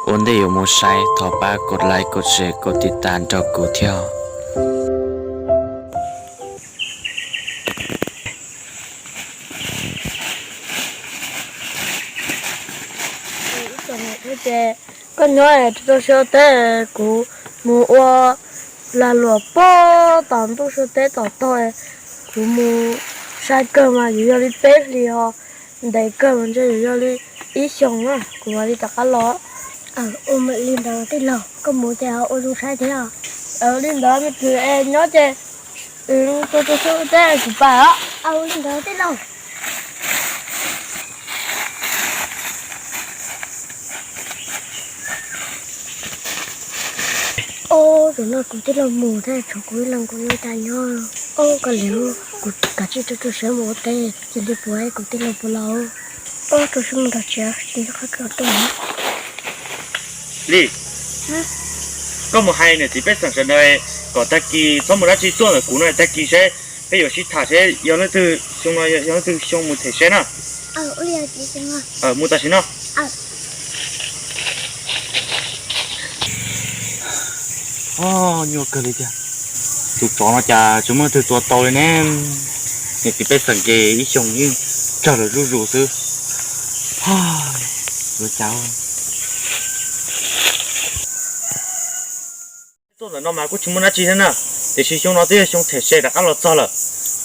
Ua ntej yuav mus saib thov pab kos like, kos share, kos tiv tas nrog kuv thiab. Ces koj nyob rau siab teb, kuv mus ua lag luam puag tom ntuj siab teb tom tog, kuv mus saib kawg mas yuav yog li peb hlis ho ntev kawg mas ntshe yuav yog li ib xyoos na kuv mam li rov qab los. Ua li ntawd tij laug, koj mus ces ua zoo saib thiab. Li ntawd me kwv es nyob ces tua tua siab teb kuv pais os. Li ntawd tij laug. Ob, zaum no kuv tij laug mus thiab tshuav kuv ib leeg, kuv yuav ua cas nyob. Ob, koj liam, kuv kav tsij rau rau siab mus ua teb, cia li puas kuv tij laug puas los. Ob, rau siab mus nrog tsev, cia li qhov kawg tuaj. Li, koj mus hais niam txiv pej xeem sawv daws kom tag kis txhob mus dab tsi tuaj ntawm kuv no, tag kis seb peb yuav sib tham seb yog leej twg xyoo no yog leej twg xyoo mus them seb na. Mus tam sim no. Nyuaj kawg li tiag. Tus tsov no cas tsis muaj leej twg tua tau li ne. Niam txiv pej xeem ces ib xyoos yeej tsawg lawm zuj zus xwb. Yuav cas. Tuaj ntawm no mas kuj tsis muaj dab tsi thiab na, tiam sis xyoo no twb yog xyoo them se rov qab los txog lawm.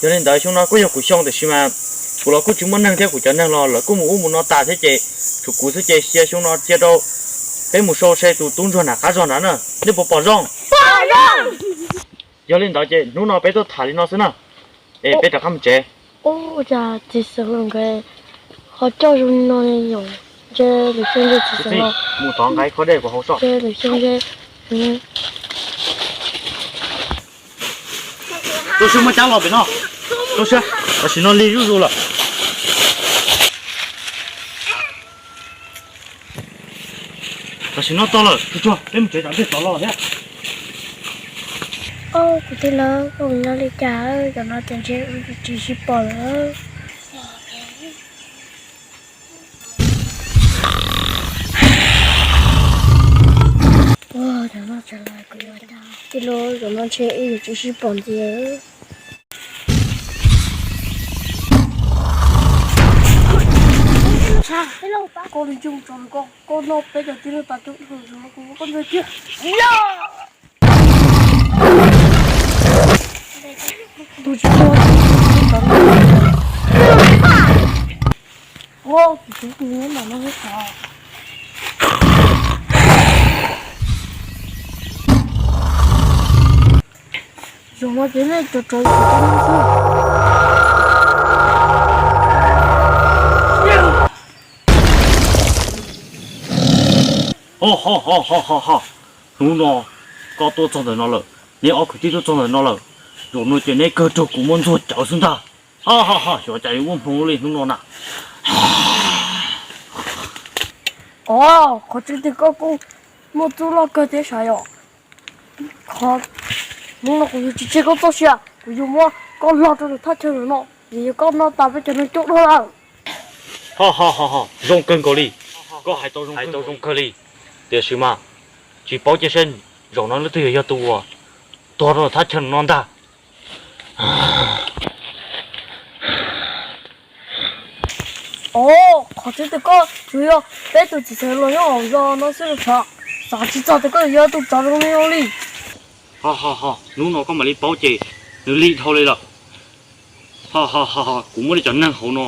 Yog li ntawd xyoo no kuj yog kuv xyoo tiam sis mas kuv los kuj tsis muaj neeg thiab, kuv cov neeg los lawv kuj mus ub mus no tas thiab ces tshuav kuv xwb ces cia xyoo no cia rau peb mus sau se tus tub ntsuag nram qab zog nrad na. Nej puas pom zoo? Yog li ntawd ces hnub no peb tuaj tham li no xwb na, es peb rov qab mus tsev. Ua cas txiv xeem nkawd ho coj zoo li no li yom? Ntshe lwm xyoo ntshe txiv xeem los mus tov nqa ib khob dej kuv hau soj. Ntshe lwm xyoo ntshe. Tuaj seb muaj cab los pem no. Tuaj seb, tam sim no lig zuj zus lawm. Tam sim no txog lawm, tsuag tsuag peb mus tsev tsam ntiag tsov los thiab. Kuv tij laug, koj mus nyob li cas? Cov no ces ntshe wb tsis sib pom lawm. Ua, cov no tseem los kuv yuav cas? Tij laug, cov no ntshe wb yuav tsis sib pom ntxiv. Koj li ntsej muag tsov, koj noj peb cov tij laug tas coob dhau, koj ntxhais tiag. Tus tsis tshua, ua, kuv tus tus nyob ntawm no xwb. Zaum no ces nej cov tsov yuav tau noj xwb. Ho ho ho ho ho ho, hnub no koj tuaj txog ntawm no lawm, neb ob kwv tij tuaj txog ntawm no lawm, zaum no ces neb kawg raug kuv muab ntxuag cawv xwb ntag. Ho ho ho, xyov cas yuav muaj hmoo li hnub no na. Os, qhov tseeb tiag koj kuj muaj txuj loj kawg thiab sav yom. Qhov hnub no kuv yuav tsis tseg koj txoj sia, kuv yuav muab koj log rau nws thaj chaw ntawm no, vim yog koj noj tas peb cov neeg coob dhau lawm. Ho ho ho ho, zoo kawg nkaus li, koj hais tau zoo kawg li. Tiam sis mas tsis paub cia seb zaum no leej twg yog tus uas tuag rau thaj chaw no ntag. Os, qhov tseeb tiag koj tsuas yog peb tus txiv xeev los nyob hauv zos no xwb los sav, xav tsis txog tias koj yuav yog tus tsov zoo li no li. Ho ho ho, hnub no koj mam li paub ces nws lig dhau li lawm. Ho ho ho ho, kuv muab nej cov neeg hauv no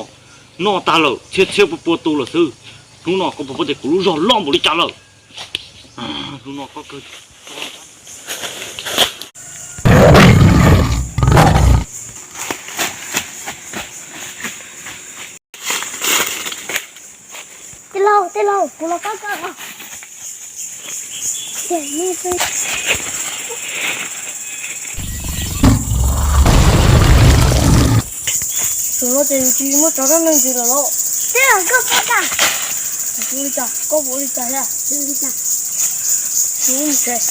noj tag lawm txhiab txhiab pua pua tus lawm xwb. Hnub no koj puas paub tias kuv lub zog loj npaum li cas lawm? Hnub no koj kawg. Tij laug, tij laug, kuv los pab koj. Zaum no ces yus tsis muaj tsov rog neeg ntxiv lawm los. Tij laug, koj pab koj. Kuv ua li cas, koj puas ua li cas thiab? Kuv ua li cas? Kuv ua li cas?